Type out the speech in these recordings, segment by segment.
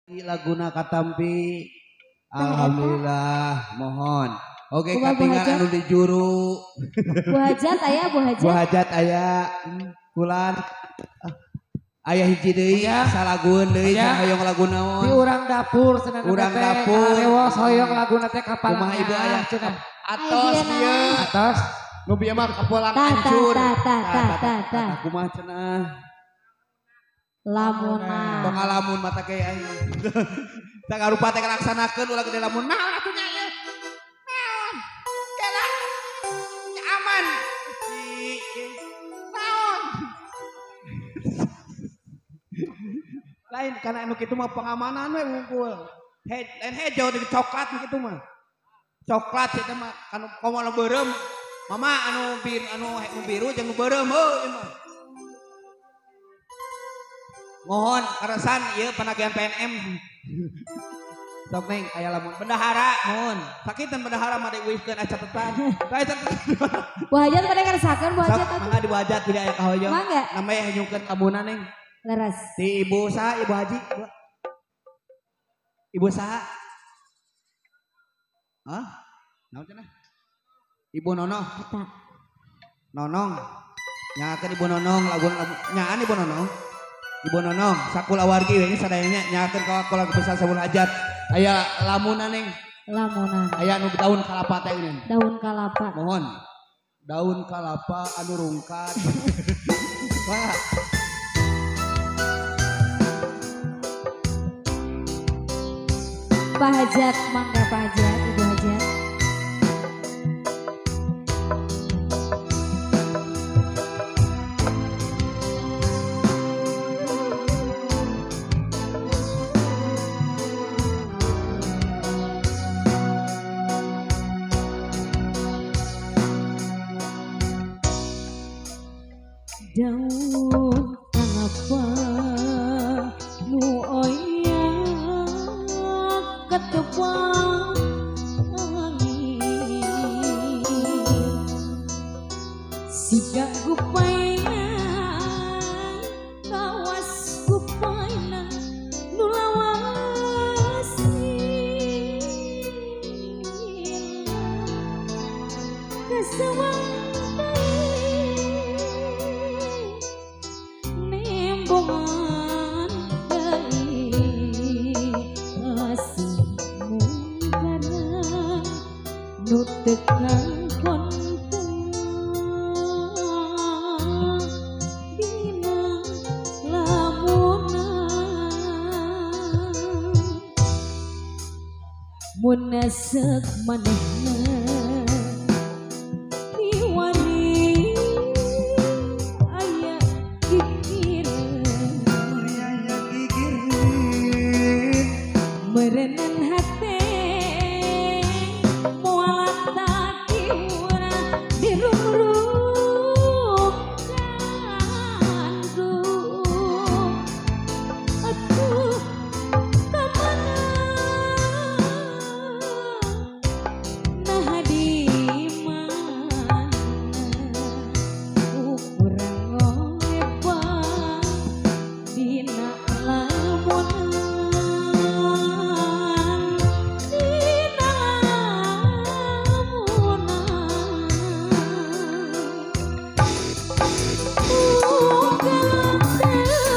Laguna katampi. Alhamdulillah, mohon. Oke, katingal anu di juru. Bu Hajat aya, Bu Hajat. Bu Hajat aya. Kulan. Aya hiji deui, salagueun deui, hoyong lagu naon. Di urang dapur cenah teh. Urang dapur. Rewos hoyong laguna teh kapalang. Kumaha ibu aya cenah. Atos ieu. Atos. Nu bieu mah kapolang hancur. Tah tah tah tah. Kumaha cenah. Lamunan. Tong ngalamun mata ke aing. Tak ngarupa teh ngalaksanakeun ulah gede lamun. Naon atuh nya ieu? Naon? Kela. Nya aman. Naon? Lain karena anu kitu mah pengamanan we wungkul. Lain hejo di coklat kitu mah. Coklat eta mah kanu komo nu beureum. Mama anu biru anu biru jeung nu beureum heuh ieu mah. Mohon karasan ieu penagihan PNM. Sok neng aya lamun bendahara mohon. Sakitan bendahara mah diuihkeun catetan. Bae catetan. Bu Hajat pada ngeresakeun Bu Hajat atuh. Mangga di Bu Hajat tidak aya kahoyong. Mangga. Namanya nyungkeun kabuna neng. Leres. Ti ibu saha Ibu Haji? Ibu saha? Hah? Naon cenah? Ibu Nono. Eta. Nonong. Nyakeun Ibu Nonong lagu nyaan Ibu Nonong. Ibu Nonong, sakula wargi ini sadayana nyakeun ka lagu besar Sabul Hajat. Aya lamunan neng. Lamunan. Aya nu daun kalapa teh ini. Daun kalapa. Mohon. Daun kalapa anu rungkad. Wah. Pak Hajat, mangga Pak Hajat, Ibu Hajat. Daun kalapa nu oyak ketepang angin siga gupaina kawas gupaina nu lawas kasawang nembongan deui asih mungkara nu teu kakonten dina lamunan mun nesek manehna kiwari aya gigireun merenan hate moal takiura dirung-rung kandung atuh ka mana nah di mana ukuran ngolebar dina lamunan dina lamunan uga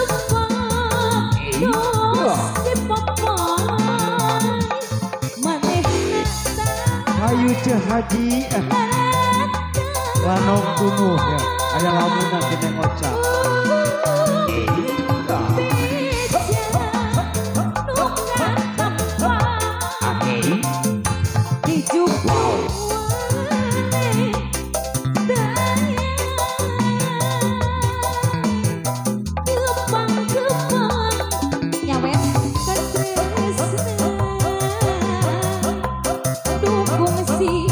tepat dos dipopoy manehna Hayu Ceu Haji lanong tunuh ya aya lamunan dina ngocap. Dukung si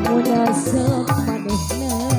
Munasab manehna.